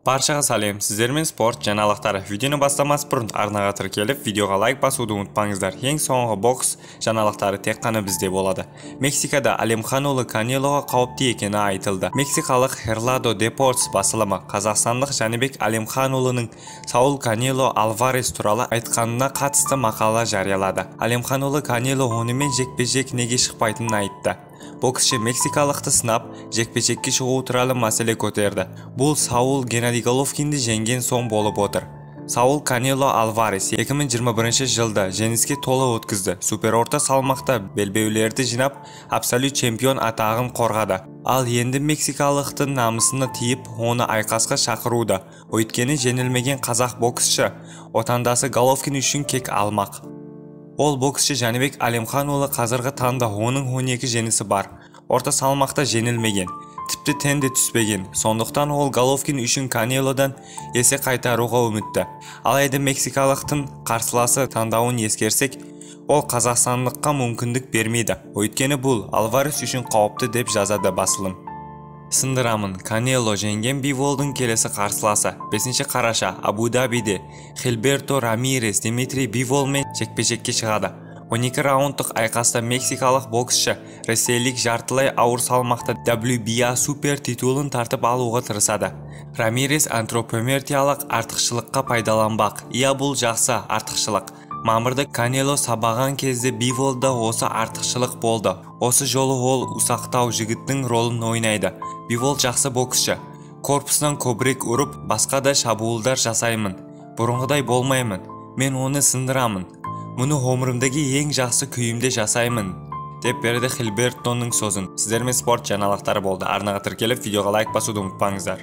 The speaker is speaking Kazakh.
Баршаға сәлем, сіздермен спорт жаңалықтары. Видеоны бастамас бұрын арнаға тіркеліп, видеоға лайк басуды ұмытпаңыздар. Ең соңғы бокс жаңалықтары тек қана бізде болады. Мексикада Алимханұлы Канелоға қауіпті екені айтылды. Мексикалық Heraldo Deportes басылымы қазақстандық Жәнібек Алимханұлының Саул Канело Альварес туралы айтқанына қатысты мақала жариялады. Алимханұлы Канело онымен жекпе-жек неге шықпайтынын айтты. Боксшы мексикалықты сынап, жекпе-жекке шығу туралы мәселе көтерді. Бұл Саул Геннадий Головкинді жеңген соң болып отыр. Саул Канело Альварес 2021 жылда жеңіске толы өткізді. Супер орта салмақта белбеулерді жинап, абсолют чемпион атағын қорғады. Ал енді мексикалықтың намысына тиіп, оны айқасқа шақыруда. Өйткені жеңілмеген қазақ боксшы отандасы Головкин үшін кек алмақ. Ол боксшы Жәнібек Алимханұлы қазіргі таңда оның 12 жеңісі бар. Орта салмақта жеңілмеген, тіпті тең де түспеген. Сондықтан ол Головкин үшін Канелодан есе қайтаруға үмітті. Алайда мексикалықтың қарсыласы таңдауын ескерсек, ол қазақстандыққа мүмкіндік бермейді. Өйткені бұл Альварес үшін қауіпті деп жазады басылым. Сындырамын, Канело жеңген Биволдың келесі қарсыласы 5 қараша Абу-Дабиде Хильберто Рамирес Дмитрий Биволмен жекпе-жекке шығады. 12 раундтық айқаста мексикалық боксшы ресейлік жартылай ауыр салмақта WBA супер титулын тартып алуға тырысады. Рамирес антропометриялық артықшылыққа пайдаланбақ. Иә, бұл жақсы артықшылық. Мамырда Канело сабаған кезде Биволда осы артықшылық болды. Осы жолы ол ұсақтау жігіттің ролын ойнайды. Бивол жақсы боксшы. Корпусынан көбірек ұрып, басқа да шабуылдар жасаймын. Бұрынғыдай болмаймын. Мен оны сындырамын. Мұны өмірімдегі ең жақсы күйімде жасаймын, деп берді Хильбертоның сөзін. Сіздермен спорт жаңалықтары болды. Арнаға тіркеліп, видеоға лайк басуды ұмытпаңыздар.